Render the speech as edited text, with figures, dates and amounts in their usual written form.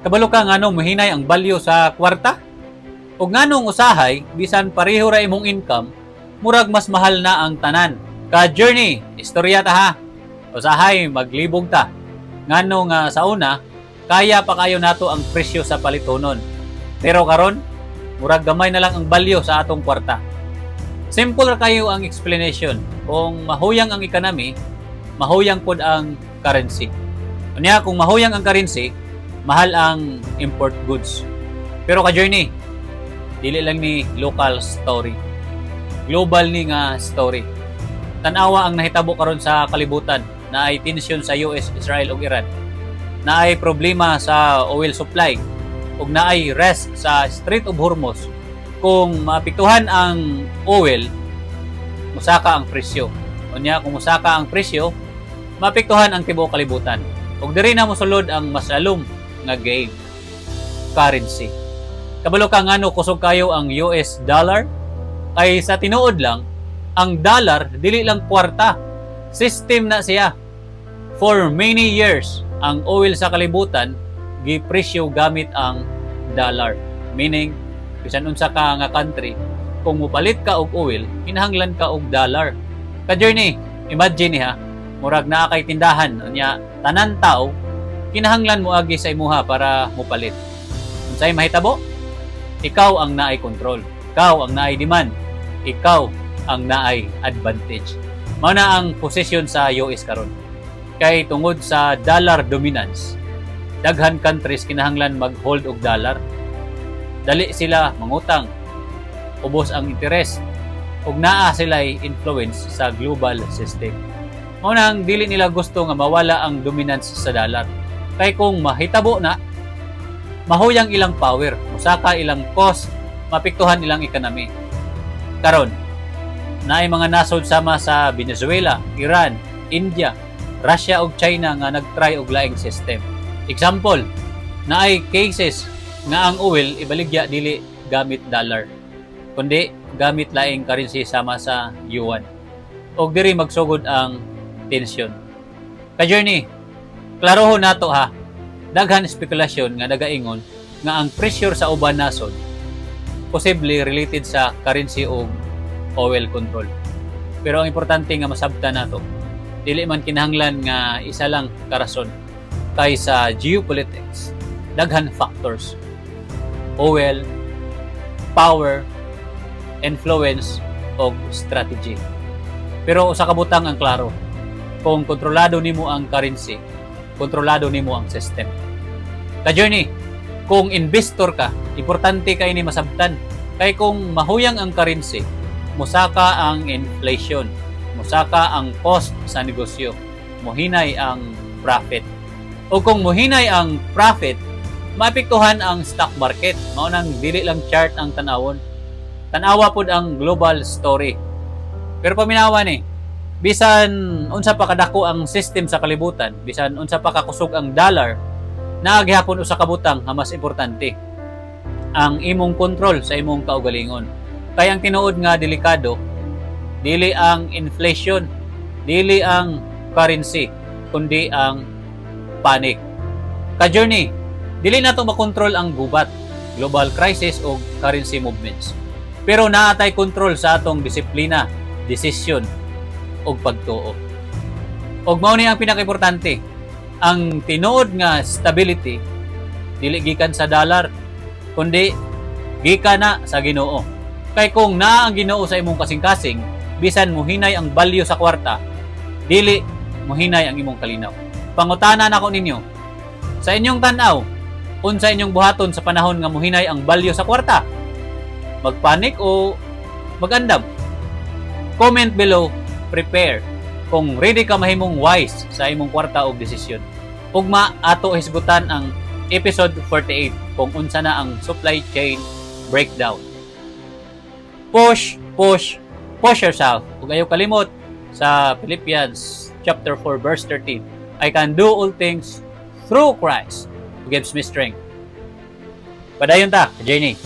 Kabalo ka ngano muhinay ang value sa kwarta? Ug nganong usahay bisan pareho ra imong income, murag mas mahal na ang tanan? Ka journey, istorya ta ha. Usahay maglibog ta. Ngano nga sa una, kaya pa kayo nato ang presyo sa palitonon. Pero karon, murag gamay na lang ang value sa atong kwarta. Simple ra kayo ang explanation. Kung mahuyang ang economy, mahuyang pod ang currency. Unya, kung mahuyang ang currency, mahal ang import goods. Pero ka journey, dili lang ni local story. Global ni nga story. Tanawa ang nahitabo karon sa kalibutan naay tension sa US, Israel ug Iran. Naay problema sa oil supply ug naay risk sa Strait of Hormuz. Kung maapektuhan ang oil, musaka ang presyo. Unya, kung musaka ang presyo, maapektuhan ang tibuok kalibutan. Ug diri na mosulod ang mas lalom nga game, currency. Kabalo ka ngano kusog kayo ang US dollar? Kay sa tinuod lang, ang dollar dili lang kwarta. System na siya. For many years, ang oil sa kalibutan gipresyo gamit ang dollar. Meaning, bisan unsa ka nga country, kung mopalit ka og oil, kinahanglan ka og dollar. Ka-journey, imagine ha, murag naa kay tindahan, unya tanan tao kinahanglan moagi sa imuha para mopalit. Unsay mahitabo? Ikaw ang naay control. Ikaw ang naay demand. Ikaw ang naay advantage. Mao na ang posisyon sa US karon. Kay tungod sa dollar dominance, daghan countries kinahanglan mag-hold og dollar. Dali sila mangutang. Ubos ang interest ug naa sila'y influence sa global system. Mao nang dili nila gusto nga mawala ang dominance sa dollar. Kay kung mahitabo na, mahuyang ilang power, musaka ilang cost, maapektuhan ilang economy. Karon, naay mga nasod sama sa Venezuela, Iran, India, Russia ug China nga nagtry og laing system. Example, naay cases nga ang oil ibaligya dili gamit dollar, kundi gamit laing currency sama sa yuan. Og diri magsugod ang tension. Ka-journey, klarohon nato ha. Daghan spekulasyon nga nagaingon nga ang pressure sa uban nasod posible related sa currency o oil control. Pero ang importante nga masabtan nato, dili man kinahanglan nga isa lang ka rason, kay sa geopolitics daghan factors: oil, power, influence og strategy. Pero usa ka butang ang klaro: kung kontrolado nimo ang currency, kontrolado nimo ang system. Ka-journey, kung investor ka, importante kay ni masabtan. Kay kung mahuyang ang currency, musaka ang inflation, musaka ang cost sa negosyo, muhinay ang profit. O kung muhinay ang profit, maapektuhan ang stock market. Mao nang dili lang chart ang tanawon. Tanawa pod ang global story. Pero paminawa ni, bisan unsa pa kadako ang system sa kalibutan, bisan unsa pa kakusog ang dollar, naa gihapon usa ka butang nga mas importante: ang imong kontrol sa imong kaugalingon. Kay ang tinuod nga delikado, dili ang inflation, dili ang currency, kundi ang panic. Ka-journey, dili nato makontrol ang gubat, global crisis o currency movements. Pero naa tay kontrol sa atong disiplina, desisyon ug pagtuo. Ug mao ni ang pinakaimportante, ang tinuod nga stability dili gikan sa dollar, kundi gikan na sa Ginoo. Kay kung naa ang Ginoo sa imong kasing-kasing, bisan muhinay ang value sa kwarta, dili muhinay ang imong kalinaw. Pangutana nako ninyo, sa inyong tan-aw, unsa inyong buhaton sa panahon nga muhinay ang value sa kwarta? Magpanik o magandam? Comment below "prepare" kung ready ka mahimong wise sa imong kwarta og desisyon. Ugma ato hisgutan ang episode 48 kung unsa na ang supply chain breakdown. Push, push, push yourself. Ug ayaw kalimot sa Philippians chapter 4 verse 13: "I can do all things through Christ who gives me strength." Padayon ta, journey.